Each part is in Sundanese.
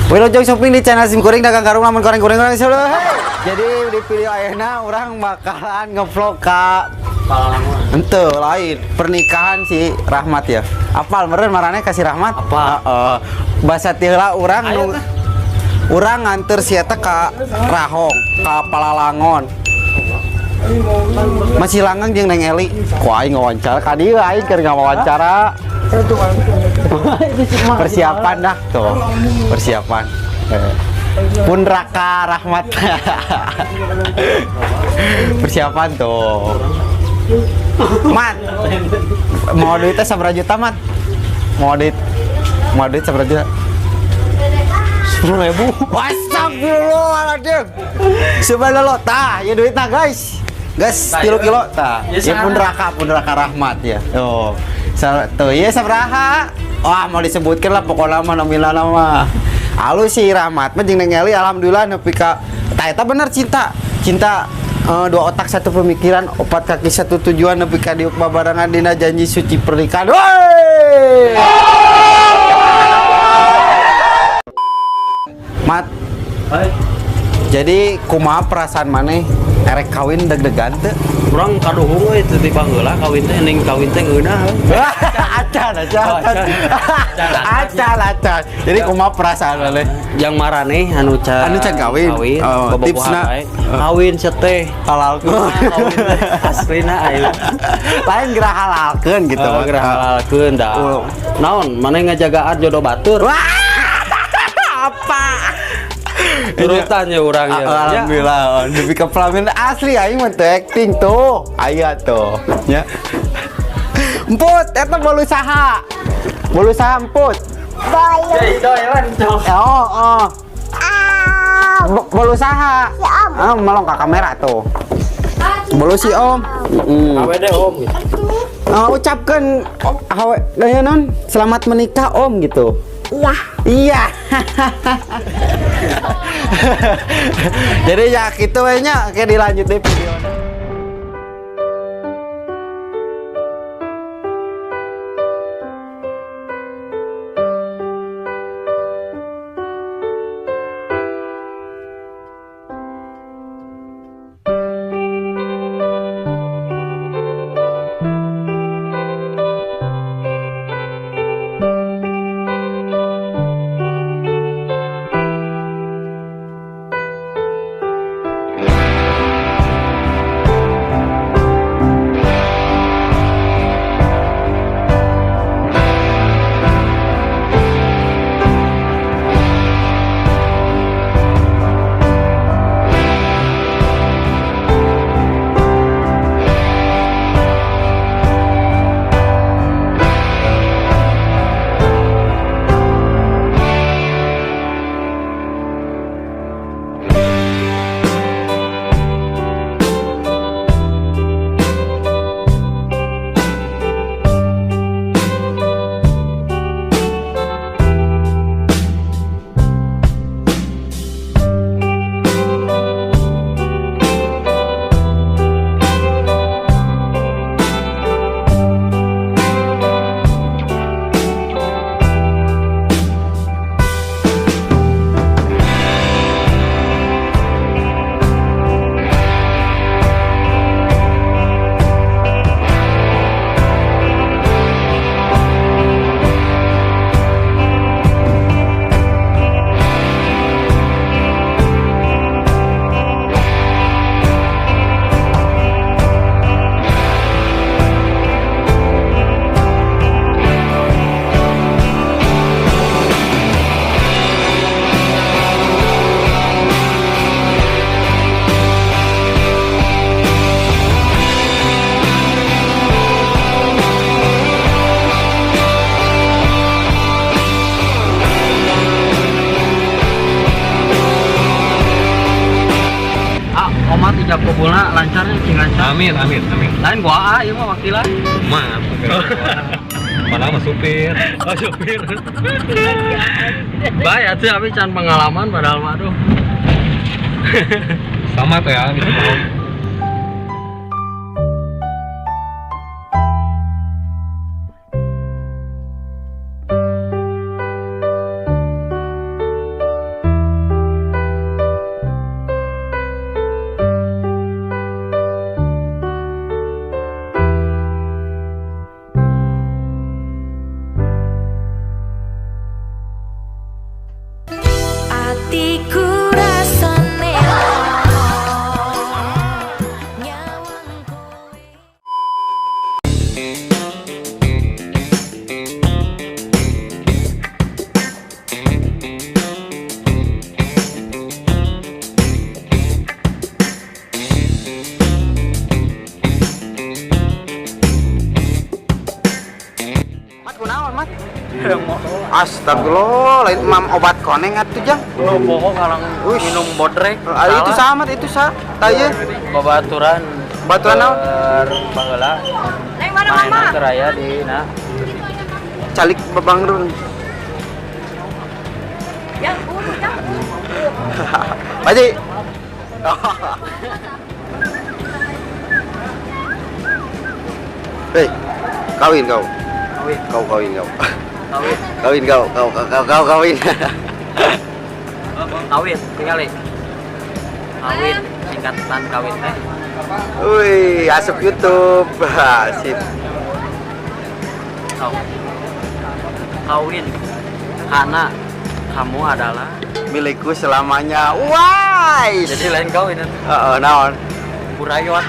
Wilujeng shopping di channel Sim Kuring dagang karung lamun koreng-koreng orang solo. Jadi di video ayeuna urang bakalan ngevlog ka ente lain pernikahan si Rahmat ya. Apal meureun marane ka si Rahmat? Apal. Heeh. Basa ti heula urang nu urang nganter si eta ka Rahong, ka Palalangon. Masih langgeng jeung Neng Eli. Ku aing ngawawancara ka dieu aing keur ngawawancara. Persiapan dah tuh. Persiapan. Pun Raka Rahmat. Persiapan tuh. Mat. Mau duitnya sabaraha juta, Mat? Mau duit. Mau duit sabaraha juta? 10.000. Astagfirullahaladzim. Subhanallah. Tah, ya duitnya guys. Guys, kilo-kilo tah. Ya pun Raka Rahmat ya. Tuh. Tuh ya sabaraha? Wah, mau disebutkan lah pokoknya mah nominalna mah. Alus si Rahmat mah jeung Neng Eli alhamdulillah nepi ka tah eta bener cinta. Cinta dua otak satu pemikiran, opat kaki satu tujuan nepi ka diuk babarengan dina janji suci pernikahan. Woi! Mat. Jadi kumaha perasaan maneh erek kawin deg-degan teu? Urang kaduhung we teu tiba heula kawin teh ning kawin teh ngeunah. Acan, acan, acan. Acan, acan. Jadi kumaha perasaan maneh? Yang maraneh anu can Anu can kawin. Oh, tipsna. Tipsna kawin seteh Halalkeun. Kawin teh aslina ayeuna. Lain geura halalkeun gitu. Oh, Mat. geura halalkeun da. Oh. Naon maneh ngajagaan jodoh batur? Wah! Apa? Turutan ya urang ya. Alhamdulillah, nepi ka pelamin asli aing mah teu acting tuh. Aya tuh, nya. Emput, eta bolu saha? Bolu saha emput? Oh, oh. Bolu saha? Ah, melong ka kamera tuh. Bolu si Om. Awe deh om gitu. Oh, ucapkan awe ya non, selamat menikah Om gitu. Iya. Iya. Jadi ya gitu we nya, oke dilanjut deh videonya. Ah, omat ijab kabulna lancarnya cing lancar. Amin, amin, amin. Lain gua ah, ieu mah wakilan. Maaf. Padahal mah supir. Oh, supir. Bae atuh abi can pengalaman padahal mah aduh. Sama tuh ya, bisa bohong. Atiku rasane lara nyawang kowe. Mat kunaon, Mat? Astagfirullah, lain mam obat koneng atuh jang. Lu bohong kalau Uish. minum bodrek. Ah, itu sama, itu sa. Tah ieu. Babaturan. Baturan naon? Baheula. Neng mana mama? Mainan teu raya di nah. Calik bebangrun. Yang buru, yang buru. Pak Haji. Hei, kawin kau. Kawin. Kau kawin kau. Kawin. Kawin kau, kau kau kau, kau kawin. Kawin, tinggali. Kawin, singkatan kawin teh. Wih, asup YouTube. Ha, sip. Kau. Kawin. Karena kamu adalah Milikku selamanya. Wah. Jadi lain kawin itu. Heeh, naon? Burayon.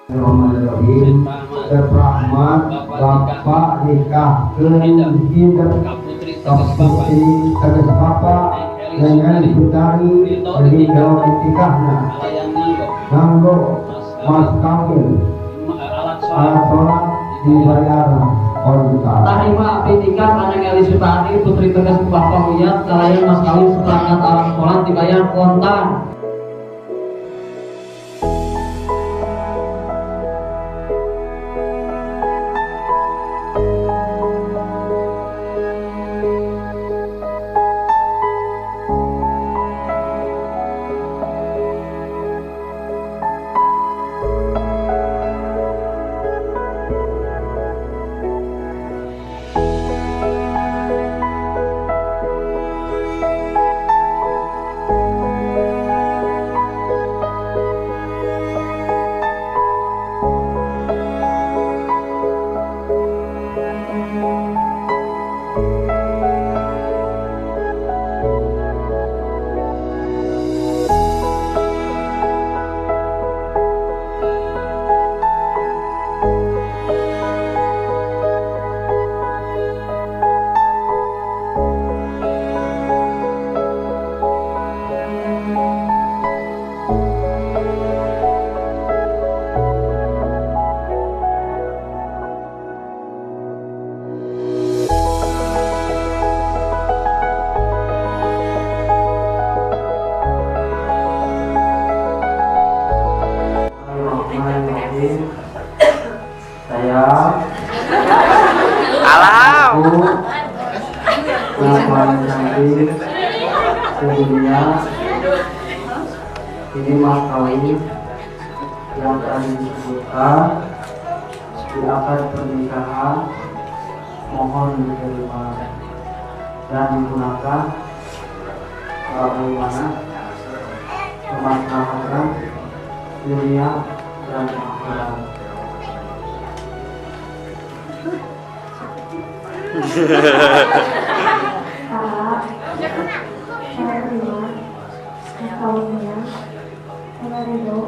Bismillahirrahmanirrahim. Rahmat Bapak nikahkeun hidup kaputri tegas Bapak dengan Sutari ridho nikahna nganggo mas kawin alat sholat dibayar kontan. Tarima abdi nikah kana Eli Sutari putri tegas Bapak Wiyat kalayan mas kawin seperangkat alat sholat dibayar kontan. Saya Alam. aku yang paling cantik sedunia. Ini mas kawin yang tadi disebutkan di akad pernikahan, mohon diterima dan digunakan sebagaimana kemaslahatan dunia dan akhirat. Saya terima mas kawinnya. Saya ridho.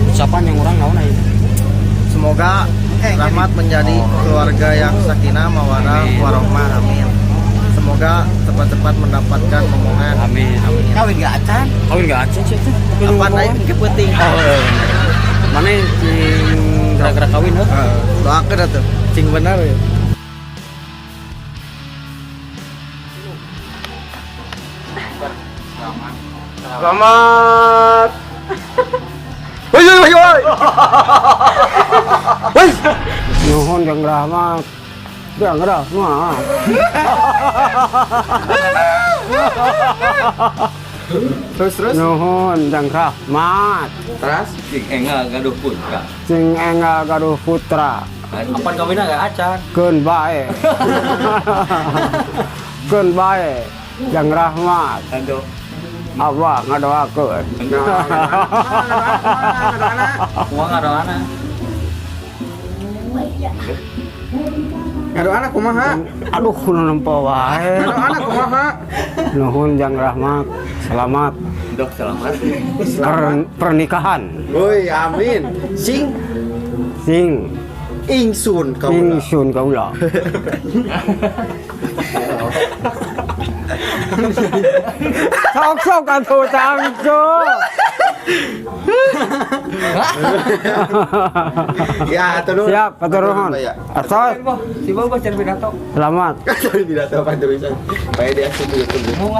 Ucapan yang orang naon aja. Semoga Rahmat menjadi keluarga yang sakinah, mawadah, warohmah, amin. Semoga cepat-cepat mendapatkan momongan. Amin. Amin. Kawin gak acan? Kawin gak acan sih itu. Apa naik ke penting? Oh, mana cing gerak-gerak kawin heuh? Doakan atuh, cing benar ya. Selamat. Woi woi woi. Woi. Nuhun Jang Rahmat. Jang Rahmat. Terus terus. Nuhun Jang Rahmat. Terus. Cing engal gaduh putra. Sing enggal gaduh putra. Apan kawin gak acan? Keun bae. Keun bae. Jang Rahmat. Aduh. Abah ngadoakeun. Kumaha ngadoana? Ngadoana kumaha? Aduh, nu nempo wae. Ngadoana kumaha? Nuhun Jang Rahmat. Selamat Dok selamat. pernikahan. Woi, amin. Sing Sing ingsun kaula. ingsun kaula. Sok-sok atuh cangco. Ya, atur nuhun. Siap, atur nuhun. Ya. Atos, Si Bapak cari pidato. selamat. Pidato apa tulisan? Bae dia YouTube.